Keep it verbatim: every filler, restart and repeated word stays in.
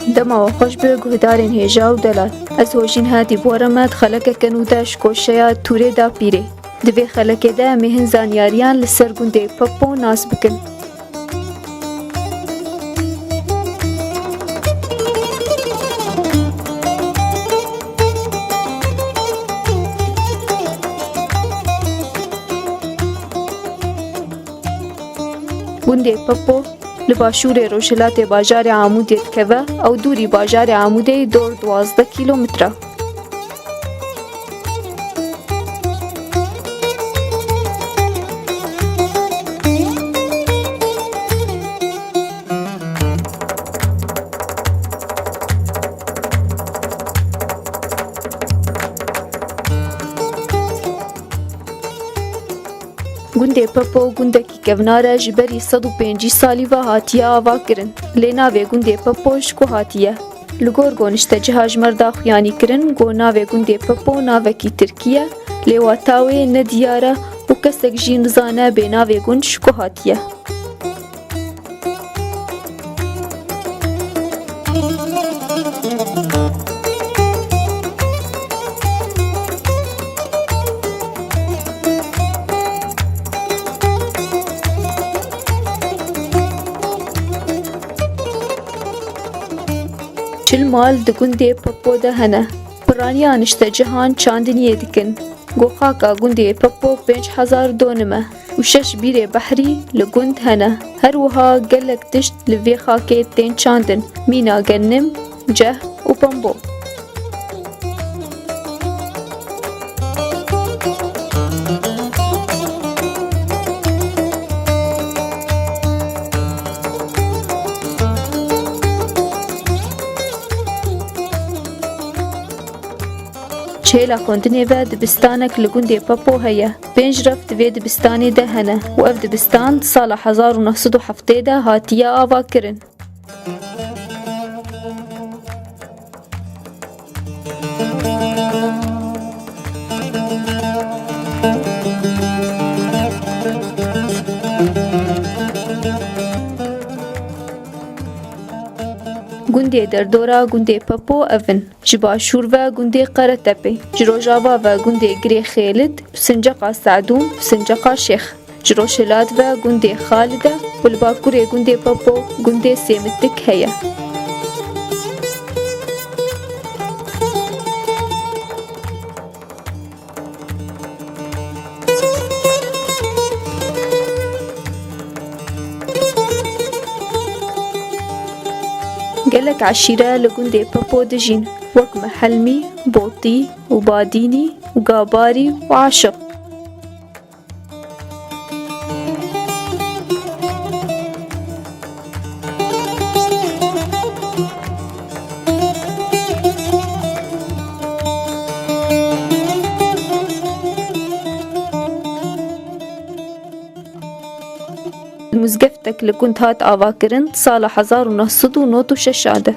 Dema we xweş be guhdarên hêja û delal. Ez Hojîn Hadî bi we re me di xelekeke nû de ji koşeya Tûrê Dapîrê. Di vê xelekê de em ê hin zanyariyan li ser gundê Pepo nas bikin. Gundê Pepo li başûrê rojhilatê bajarê Amûdê dikeve, ew dûrî bajarê Amûdê dor duwazdeh kîlometre. Gundê Pepo gundekî kevnar e, ji berî sed û pêncî salî ve hatiye ava kirin. Lê navê gundê Pepo ji ku hatiye? Li gor gonişteciha ji me re da xuyanî kirin ku navê gundê Pepo navekî tirkî ye, lê wata wê ne diyar e û kesek jî nizane bê navê gund ji ku hatiye. Çil mal di gundê Pepo de hene. Piraniya niştecihan çandiniyê dikin. Ku xaka gundê Pepo pênc hezar donim e û şeş bîrê behrî li gund hene. Her wiha gelek tişt li vê xakê tên çandin, mîna genim, ceh û pembo. Ji hêla xwendinê ve dibistanek li gundê Pepo heye. Pênc ref di vê dibistanê de hene û ev dibistan di sala hezar û neh sed û heftê de hatiye avakirin. Gundê derdora gundê Pepo ev in. Ji başûr ve gundê Qeretepê, ji rojava ve gundê Girê Xêlid, Sinceqa Sedûn, Sinceqa Şêx. Ji rojhilat ve gundê Xalide û li bakurê gundê Pepo gundê Sêmitik heye. Gelek eşîre li gundê Pepo dijîn, wek Mihelmî, Botî û Badînî û Gabarî û Aşiq. Mizgeftek li gund hat avakirin sala hezar û neh sed û nod û şeş de.